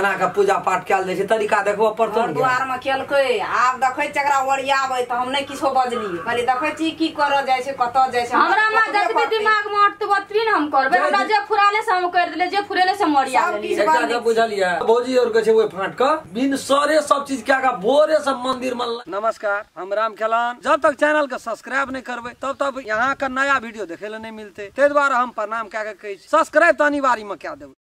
केना के पूजा पाठ कयल जाइ छै तरीका देखबो पड़तो ने। द्वार में केलकै आब देखै एकरा ओरियाबै त हम नै किछो बजलियै, कहली देखै छी की करऽ जाइ छै कतऽ जाइ छै। हमरा में जतबी दिमाग में अटतै ओतबी ने हम करबै, हमरा जे फुराले से हम कर देले, जे फुरेले से हम ओरिया लेलियै। एकटा गप बुझलियै भौजी और के छै ओइ फाट के बिन सरे सब चीज क्या का भोरे सब मंदिर में। नमस्कार, हम राम खेलान। जब तक चैनल के सब्सक्राइब नहीं करबै तब तक यहाँ का नया वीडियो देखे ले नहीं मिलते, ते द्वारा हम प्रणाम क्या के कहै छी सब्सक्राइब त अनिवार्य में क्या देबै।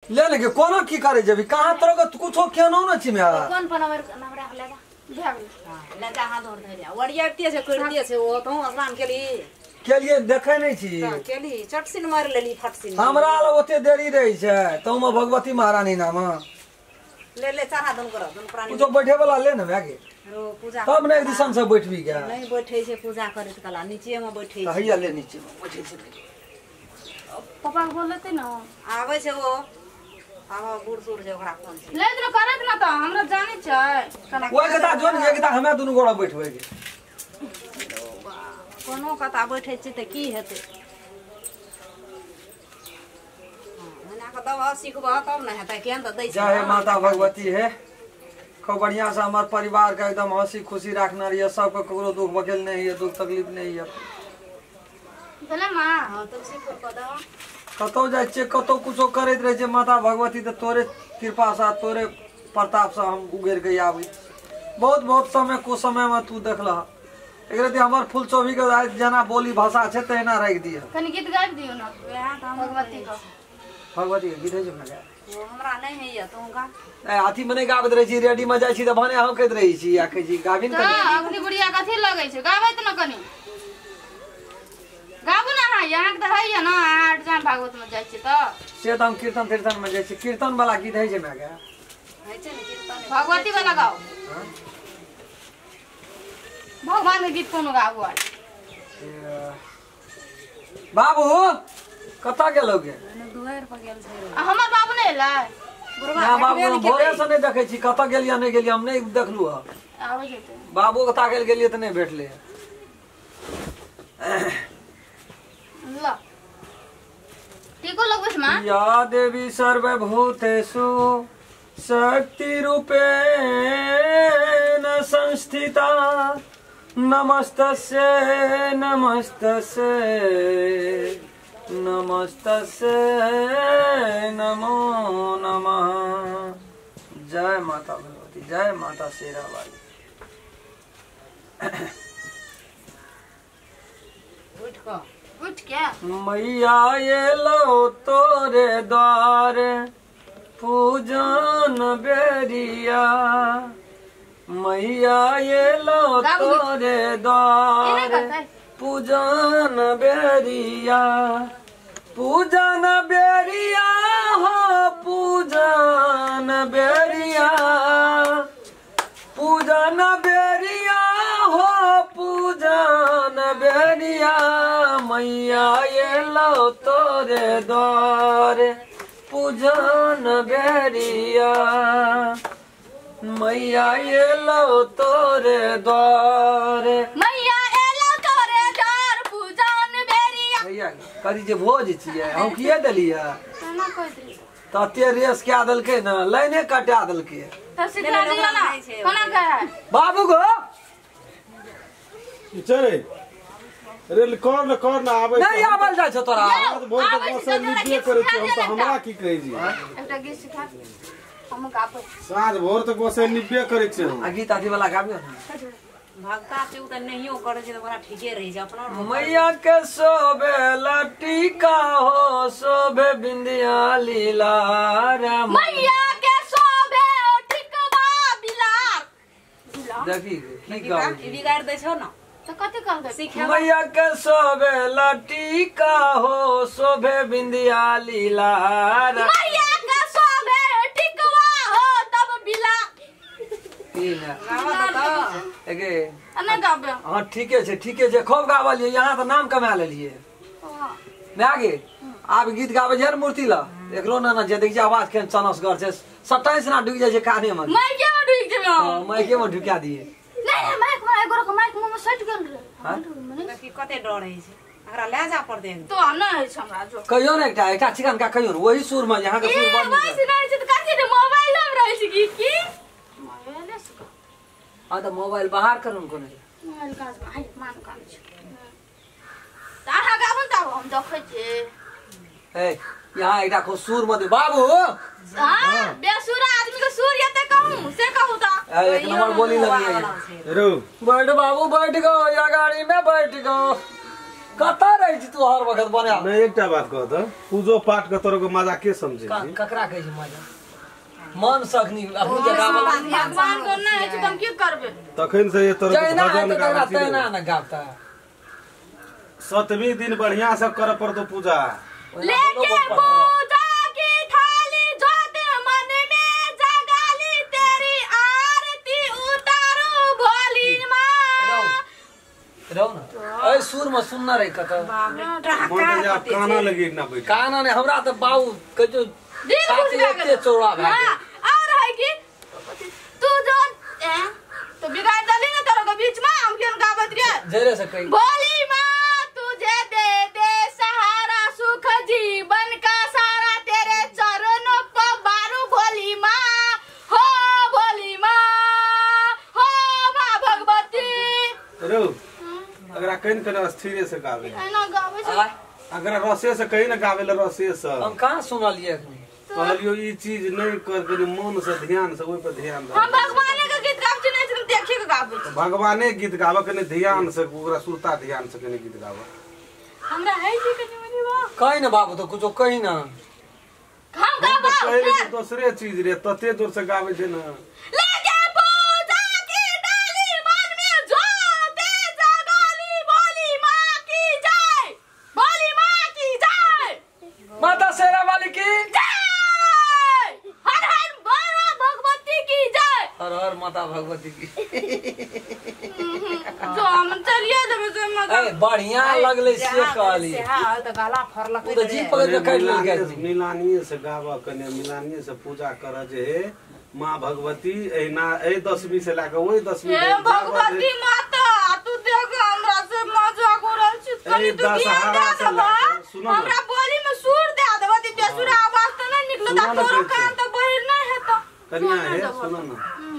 ले ले कोनो की करे जेबी कहां तोरा के कुछो केनो न छी मे कोन पर नंबर नंबर ले जा भए गेल। हां ले जा हाथ धोर धरि ओरियाते छै करते छै ओ तू स्नान केली केलिए देखे नहीं छी त केली चटसिन मार लेली फटसिन। हमरा ल ओते देरी रही छै त मे भगवती महारानी नाम ले ले चारा दुन कर दुन प्राणी कुछो बैठे वाला ले न भए गे रो पूजा तब ने एक दिसन से बैठबी गे नहीं बैठे छै पूजा करैत कला नीचे में बैठे छै। हैया ले नीचे में बैठे छै। पापा के बोलते न आबै छै ओ आब बूढ़ सूढ़ छै ओकरा कोन छै ले त करैत न त हमरा जानै छै। ओइ कथा जोन एक कथा हमरा दुनु गोड़ा बैठबै गे कोनो कथा बैठे छै त की हेतै। मना के दब सिखबह तब न हेतै केहन त दै छै। जय माता भगवती है, खूब बढ़िया से हमार परिवार का एकदम हंसी खुशी रखना रही है, सबके ककरो दुख बकेल नहीं है, दुख तकलीफ नहीं है। भेलै मां? हां तुलसी फूल क दह। कतौ जाइ छियै कतौ कुछो करैत रहै छै माता भगवती त तोरे कृपा से तोरे प्रताप से हम उगेर के आबै। बहुत बहुत समय को समय में तू देखलह एकरा हमर फूल चौबी के जेना बोली भाषा छै तहिना राखि दिह। कनि गीत गाबि दियौ न भगवती के। भगवती के गीत होइ छै ने? ओ हमरा नहीं होइए तू गा। ए अथी में नहीं गाबैत रहै छी, रेडी में जाइ छी त भने हौकैत रहै छी आ कहै छी गाबी ने कनि। अखनी बुढ़िया कथी लगै छै गाबैत न कनि गाबू न अहाँ, अहाँके त होइए न अहाँ आठ जान भागवत में जाइ छी त से त हम कीर्तन तीर्तन में जाइ छी। कीर्तन वाला गीत होइ छै माय गे? होइ छै ने कीर्तन भगवती वाला गाउ। भगवान के गीत कोनो गाबू। बाबू कतऽ गेलौ गे? दुआरि पर गेल छै। हमर बाबू नहि एलै? ना बाबू भोरे से नहीं देखै छी कतऽ गेलियै नहि गेलियै हम नहीं देखलू हँ। आबै जेतै बाबू के ताकै गेलियै तऽ नहि भेटलै। ल टीको लगबै छै मां? या देवी सर्वभूतेषु शक्ति रूपेण संस्थिता नमस्तस्यै नमस्तस्यै नमस्तस्यै नमो नमः। जय माता भगवती, जय माता शेरावाली। उठ के उठ के मैया एलो तोरे द्वार पूजन बेरिया, मैया एलो तोरे द्वार पूजन बेरिया, पूजन बेरिया हो पूजन बेरिया, पूजन बेरिया हो पूजन बेरिया, मैया एलो तोरे द्वार पूजन बेरिया, मैया एलो तोरे द्वार, मैया एलो तोरे द्वार पूजन बेरिया। भैया करी जे भोज छियै हम किए देलियै तते रेस क्या देलकै न लाइने कटा देलकै। त सिखा दियौ न कोना कहै बाबू गो चले रे कर न कर न आबै नहीं आवल जाइ छौ तोरा भोर तक मौसम निकले करै छी हम त हमरा की कहै छी। एकटा गीत सिखा हम गाबै साँझ भोर तक मौसम निबे करै छी हम। आ गीत अथी वाला गाबियो न भगता छै उ त नहियो करै छै त ओकरा ठीके रहै छै अपना। मैया के शोभे लटिका हो शोभे बिंदिया लीला राम, मैया के शोभे टिकवा बिलार। देखी की गाबै ई बिगाड़ दै छौ न त कथि कहलकै सिखे। मैया के शोभे लटिका हो शोभे बिंदिया लीला राम, मैया के शोभे टिकवा हो तब बिला। एगे नहीं गाबे। हां ठीके छै ठीके छै खूब गाबलियै यहाँ त नाम कमा लेलियै। माय गे आब गीत गाबै छै मूर्ति ल एकरो ना ना जे देखि आवाज केहन चनसगर छै सटाइस ना डूबि जाइ छै काने में। माइके में डूबि जेबै। हां माइके में ढुका दिए। नहीं माइक में एगो के माइक मुंह में सट गेल रे। हां देखी कते डर है छै। एकरा ले जा पड़तै। तो नहि होइ छै हमरा जो। कहियो ने एकटा एकटा चिकन का कहियो ने वही सुर में यहाँ के सुर बन वही से नहि छै त कथि रे मोबाइल में रहै छै गीत की मोबाइल से। हां त मोबाइल बाहर करू ने कोने मोबाइल काज में हाय मान काम छै। त अहाँ गाबू त हम देखै छी। ए यहाँ एकटा को सुर मत बाबू। हां बेसुरा आदमी के सुर एते कहू से कहू त एक नंबर बोली लगी है। रो बैठ बाबू बैठ गो या गाड़ी में बैठ गो। कता रहे छी तू हर वक्त बने। नहीं एकटा बात कह त पूजो पाठ के तोरो के मजा के समझे छी? ककरा कहै छी मजा? मन सखनी अपनी जगह भगवान को नहीं है त हम की करबे? तखन से ये तोरो भजन गाबै छी तैना ना गाबता। सतवीं दिन बढ़िया से कर पड़तो पूजा। लेके पूजा की थाली जोत मन में जगाली तेरी आरती उतारू भोली मां। रहो ना ए सुर में सुनना रहे कत मन जा काना लगी ना बैठ काना ने हमरा त बाऊ कजो छाती एते चौड़ा भए गेल। और है कि तू जो तो बिगाड़ दली ना तोरो के बीच में हम केन गाबत रे जरे से कही भोली मां तुझे दे दे सहारा सुख जीवन का सारा तेरे चरणों पर बारू भोली मां हो भोली मां हो मां भगवती। रो अगर कहीं कने स्थिरे से गावे एना गावे छै। अगर रसे से कहीं ना गावे ले रसे से हम कहां सुनलिए अखनी? कहलियो ई चीज नहीं कर कनी मन से ध्यान से ओइ पर ध्यान दे। हम भगवाने के गीत गाबै छी नहीं देखि के गाबै छी। भगवाने गीत गावे कने ध्यान से ओकरा सुरता ध्यान से कने गीत गावे। हमरा है जी कनी मनी बा कहि ना बाबू तो कुछो कहि ना। हम गाबै कहि दोसरे चीज रे तते जोर से गावे छै ना। लेके पूजा की डाली मन में जोते जगाली बोली मां की जय बोली मां की जय माता शेरा वाली की जय हर हर मां भगवती की जय हर हर माता भगवती की। जो हम चलिए देबे से मजा ए बढ़िया लगले से कहली। हां त गला फरलक त जी पकड़ के काट लेल गेल। मिलानीए से गावा कने मिलानीए से पूजा कर जे मां भगवती एना ए दसवीं से लाके ओइ दसवीं हे भगवती माता तू देख हमरा से मजाक उड़ल छी कनी तू ज्ञान दे देबा हमरा बोली में सुर दे देबा ती बेसुरा आवाज त नहीं निकलत तोरो कान त बहिर नहीं हेतो। कनिया हे सुनो ना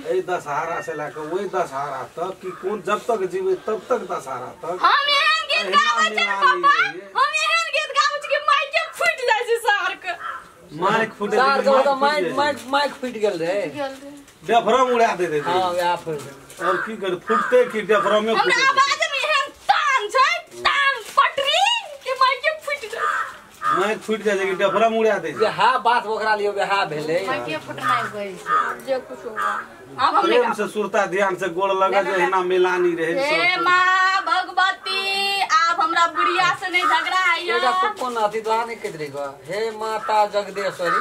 ए दशहरा से लाके ओइ दशहरा तक कि कोन जब तक जीवे तब तक दशहरा तक हम एहन गीत गाबै छी पापा हम एहन गीत गाबै छी कि माइक फूट जाइ छै सार के। माइक फूट सार के त माइक माइक माइक फूट गेल रे डेफरम उड़ा दे दे। हां वएह फूट गेल और की कर फूटते की डेफरम में हमरा आवाज में एहन तान छै तान पटरी कि माइक फूट जाइ माइक फूट जाइ कि डेफरम उड़ा दे। वएह बात ओकरा लिए वएह भेलै माइक फुटनाइ गई छै जे कुछ हुआ। अब हम प्रेम से सुरता ध्यान से गोड़ लगा जे ना मिलानी रहे हे मां भगवती आप हमरा बुढ़िया से नहीं झगड़ा है। एटा तो कोन अथी तो नहीं कहत रही हे माता जगदेश्वरी।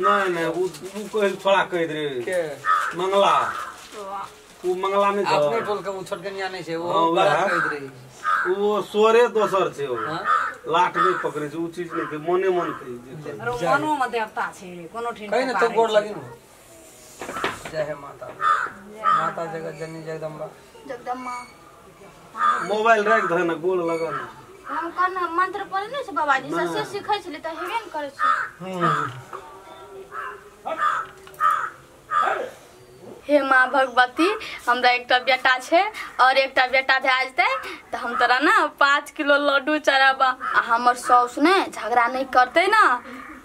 नहीं नहीं उ कह थोड़ा कह दे के मंगला उ मंगला नहीं अपने टोल के उ छोटकनिया नहीं छै वो बड़ा कह रही वो सोरे दोसर छै ओ लाट में पकड़े छै उ चीज नहीं के मने मन कहि जे मनो में देवता छै कोनो ठिन कहि न तो गोड़ लगी न। जय हे माता माता जगत जननी जगदम्बा जगदम्बा। मोबाइल राख दे ना गोड़ लगा ना। हम कोन मंत्र पढ़े नै छै बाबाजी से सिखै छलै त हेबे न करै छै। हे माँ भगवती हमरा एकटा बेटा छै और एकटा बेटा भए जेतै त हम तोरा ना 5 किलो लड्डू चढ़ाबा आ हमर साउस ने झगड़ा नहीं करतै ना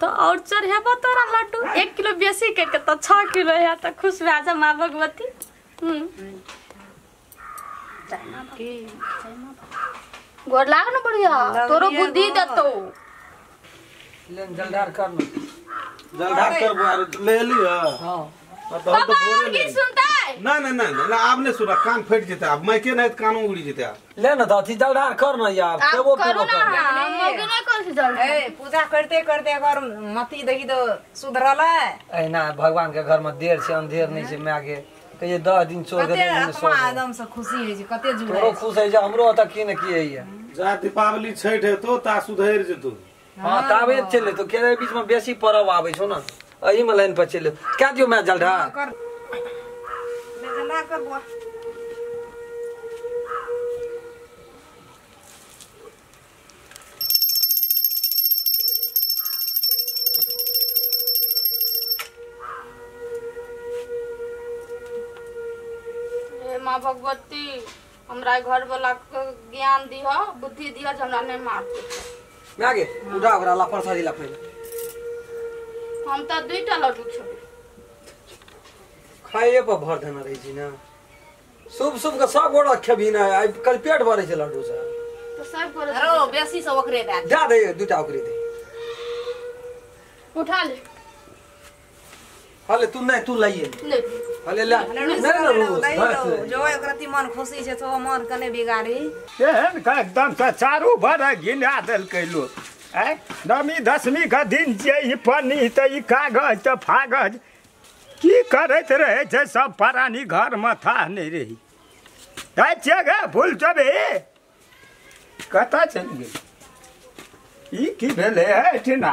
तो और चढ़ेबा तोरा लड्डू 1 किलो बेसी कर के त 6 किलो है त खुश भए जा माँ भगवती। गोर लाग न बढ़िया तोरो बुद्धि देतौ। लेन जलधार कर न जलधार कर ले लिया। हां तो पापा की सुनतै? ना ना ना ना आब नहीं सुना कान फट जेतै आब माइके नहीं त कानो उड़ी जेतै आब। ले न त अथी जलधार कर न यार खेबो पीबो कर मौगी नहीं कर छै जलधार। ए पूजा करते करते अगर मती देखी तो सुधरलै। ए ना भगवान के घर में देर छै अंधेर नहीं छै माय के कहिए 10 दिन छोड़ के कते आत्मा एकदम से खुशी होइ छै कते जुड़ै तोरो खुश होइ छै हमरो ओत की न की होइए। जा दीपावली छठ हेतो ता सुधरि जेतो। हां ताबे चले तो के बीच में बेसी परब आबै छौ न एही में लाइन पर चले क्या दियो मैं जलधार कर ले जलधार कर बुआ। माँ भगवती हमरा घर वाला के ज्ञान दिह बुद्धि दिह जे हमरा नहीं मारते। मैं आगे उठा ओकरा ला प्रसादी ला पहिले। हम त दुईटा लड्डू खेबै। खाइए पर भर देना रही छी ना। शुभ शुभ के सब गोड़ा खेबी ना आइ कल पेट भरै छै लड्डू से। तो सब गोड़ा रो बेसी से ओकरे दे दे दे दुईटा ओकरे दे। उठा ले। हले तू नहीं तू लाइए ले हले ला नहीं नहीं जो ओकरा ती मन खुशी छै तो मन कने बिगाड़ी एहन का एकदम से चारू भर घिना देलकै लोग। आँय नवमी दसमी के दिन छियै ई पन्नी तऽ ई कागज तऽ फागज की करैत रहै छै सब प्राणी घरमे थाह नहि रही। जाइ छियै गे भूल जेबै कतऽ चलि गेल ई की भेलै एहिठिना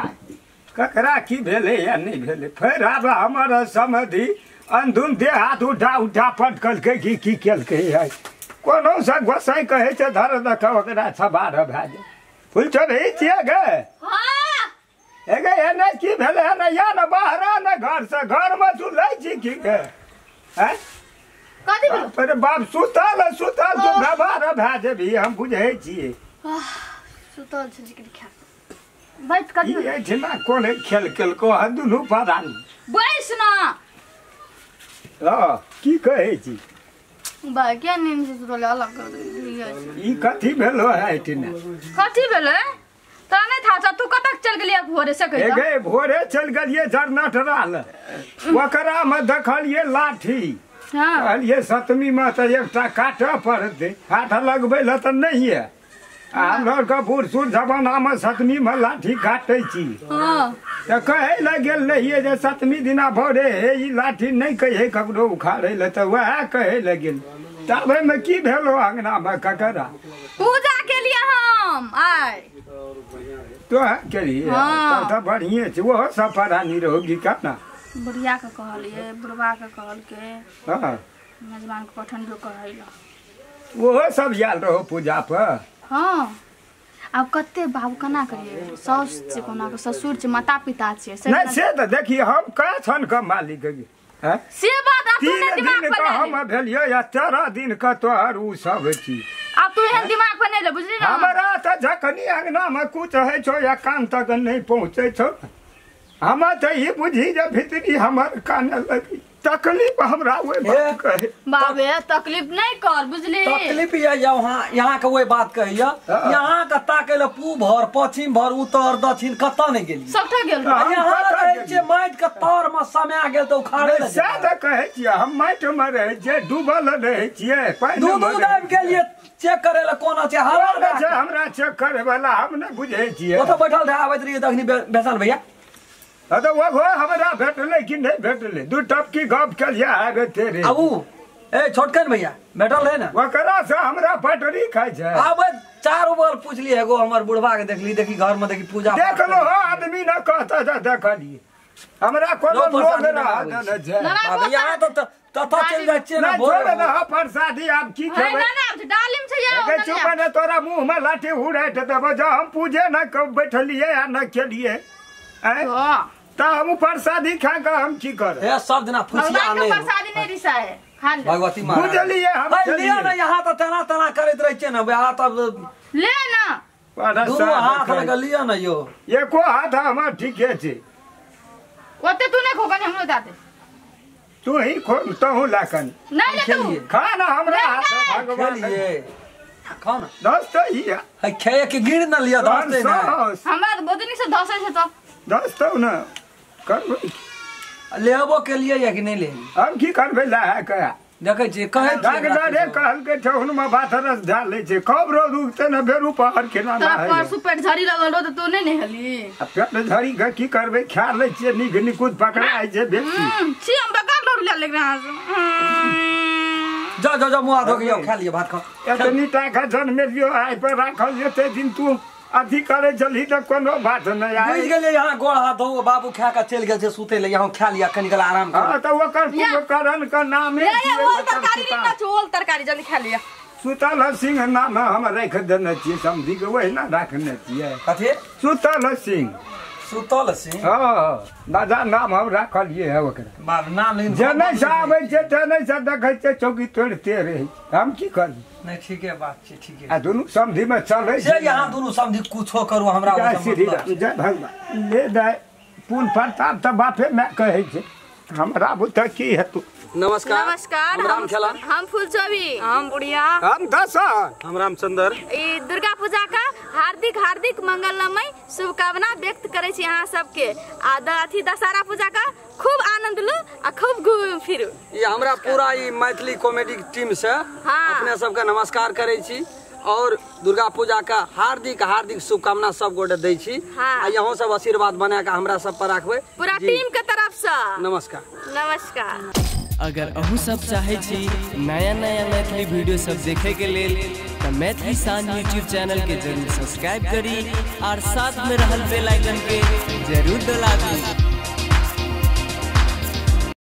ककरा की भेलै या नहि भेलै। फेर आब हमर समधि अंधुन देह हाथ उठा उठा पटकलकै कि की केलकै है कोनो से गोसाइ कहै छै धर दऽ कऽ ओकरा सवार भए जाइ। फूल चढ़ै छियै गे? हे गे एने की भेलै हन या ने बाहर ने घरसँ घरमे तू लै छी की गे? आँय कथी भेल? तोरे बाप सुतल सुतल तू व्यवहार भए जेबही हम बुझै छियै। सुतल छै लेकिन खा बैठ कथी ई एहिठिना कोन खेल केलको हन दुनू परानी बैस ना। हँ की कहै छी बा क्या नींद से सुतल अलग कर देलियै। ई कथी भेलो है एहिठिना? कथी भेलै तोरा नहीं था तू कतक चल गेलियै भोरे से कहि गे? भोरे चल गेलियै जरनटरा लए ओकरा मे देखलियै लाठी। हां कहलियै सतमी मे तऽ एकटा काटऽ पड़तै हाथ लगबै लए तऽ नहिये। आ हमरा आरके बूढ़ सूढ़ जमानामे सतमी मे लाठी काटै छी। हां तऽ कहै लए गेल रहियै जे सतमी दिना भोरे हे ई लाठी नहि कहै ककरो उखाड़ै लए तऽ वएह कहै लए गेल। ताबेमे की भेलो अङ्गनामे ककरा? पूजा केलियै हम आइ। तो केलियै तब तऽ बढ़िये छै ओहो सब परानी रहोगी केना। बुढ़िया के कहलियै बुढ़बा के कहलकै। हँ मेजबान के पठन कहै लए ओहो सब आयल रहो पूजा पर। हाँ आब कते बाबू केना करियै साउस छै कोना के ससुर छै माता पिता छै नहीं से तऽ देखिए हम कए छन के मालिक हैं से बात आब तू 3 दिमाग दिन पर के हम भेलियै या 13 दिन के तोहर उ सब छी। आब तू एहन दिमाग पर नहि ले बुझली ना। हमरा तऽ जखनी अंगना मे कुछ होइ छौ या कान तक नहि पहुँचै छौ हम तऽ ई बुझी जे भीतरी हमर कान लगी तकलीफ हमरा ओहि बात कहे। बाबे तकलीफ नहीं कर बुझली। तकलीफ या यहाँ यहाँ के वही बात कहिया यहाँ के ताके ले पू भर पश्चिम भर उत्तर दक्षिण कतऽ नहीं गेली सबटा गेल। यहाँ रहै छै माटि के तर में समा गेल तऽ उखाड़े ले। सएह तऽ कहै छियै हम माटि मे रहै छियै डूबल रहै छियै पानि दू दू दाबि गेलियै चेक करे ले कोना छै हरा छै हमरा चेक करे वाला हम नहि बुझै छियै। ओतऽ बैठल रहे आबैत रहियै तखनी बेसन भैया। तऽ ओ हमरा भेटलै कि नहि भेटलै दू टपकी गप केलियै आबे तेरे। आबू ए छोटकन भैया भेटल रहे ना ओकरा से हमरा पटरी खाइ छै। आबे चारू बगल पुछलियै एगो हमर बुढ़बा के देखली देखी घर में देखी पूजा देखलो आदमी न कहता जे देखलियै हमरा कोनो लोग रह देने छै। बाबा यहाँ तऽ ततऽ चलि जाइ छियै ने भोरे ना प्रसादी आब की खेबै? ना ना डालिम छै यौ चुप ने तोरा मुँह में लाठी उड़ाइत देबो जँ हम पूजे न बैठलियै आ न केलियै तऽ हम प्रसादी खा कऽ हम की करब? हे सब दिना फुसिया नहीं प्रसादी नहीं रिसा है खा ले भगवती माँ बुझलियै हम लिअ ने यहाँ तऽ तना तना करैत रहै छियै ने यहाँ तब ले ना दुनू हाथ लगा लिअ ने यौ एको हाथ हमर ठीके छै ओते तू नहि खो कनी हमरो दए दे। तू ही खो तहू ला कनी नहीं ले तू खा ना हमरा हाथ भगवान खाओ ना दस तऽ ही है खे के गिर न लिअ दस दे ना हमरा बोतनी से धसै छै तऽ दस तऽ न करबै लेबो के लिए या कि नहीं ले हम की करबै ला है कया देखै छियै कहै डॉक्टरे कहलकै ठेहुनमे बाथरस धए लै छै कब रोज उगतै ने बेरू पहर केना तोरा परसू पेट झड़ी लगल रहो तऽ तू नहि नहेली। आ पेट झड़ी के की करबै खा लै छियै नीक निकुत पकड़ाइ छै बेसी छी हम बेकार लौट ले लेकिन अहाँ से जा जा जा मुँह हाथ धो के खा लिअ भात खाओ। एतनी टाका जनमेलियो आइ पर राखल एते दिन तू अथी करे चलही तऽ कोनो बात नहि आइ बुझि गेलियै यहाँ गोड़ हाथ धो बाबू खा के चलि गेल छै सुतै लए यहाँ खा लिअ कनी काल आराम कर। हँ तऽ ओकर कुम्भकर्ण के नामे ओल तरकारी नहि छै ओल तरकारी जल्दी खा लिअ। सुतल सिंह नाम हम राखि देने छियै समझी के ओहिना राखने छियै। कथी? सुतल सिंह। सुतल छी। हां दादा नाम हम राखलिए है ओकरा। बाप नाम लेकिन जे नहीं से आबै छै ते नहीं से देखै छै चौकी तोड़ते रहे, हम की करी? नहीं ठीके बात छै, ठीके। आ दुनू समधि में चलै से यहाँ दुनू समधि कुछो करू हमरा जय श्री राम जय भगवान। ले दाय पुन प्रताप त बापे मैं कहै छै, हमरा बुते की हेतु। नमस्कार नमस्कार, हम राम खेलन, हम फुलचोभी, हम बुढ़िया, हम दशा, हम रामचंद्र। ई दुर्गा पूजा का हार्दिक हार्दिक मंगलमय शुभकामना व्यक्त करे छी अहाँ सबके। आ अथी दशहरा पूजा का खूब आनंद लू आ खूब घूम फिरू। ये हमरा पूरा ई मैथिली कॉमेडी टीम से हाँ। अपने सबके नमस्कार करे छी और दुर्गा पूजा का हार्दिक हार्दिक शुभकामना सब गोटे दै छी। हाँ। आ यहाँ सब आशीर्वाद बना के हमरा सब पर राखबै पूरा टीम के तरफ से। नमस्कार नमस्कार। अगर अहू सब चाहे छी नया नया मैथिली वीडियो सब देखे के लेल त मैथिली शान यूट्यूब चैनल के जरूर सब्सक्राइब करी और साथ में रहल बेल आइकन के जरूर दबाबी।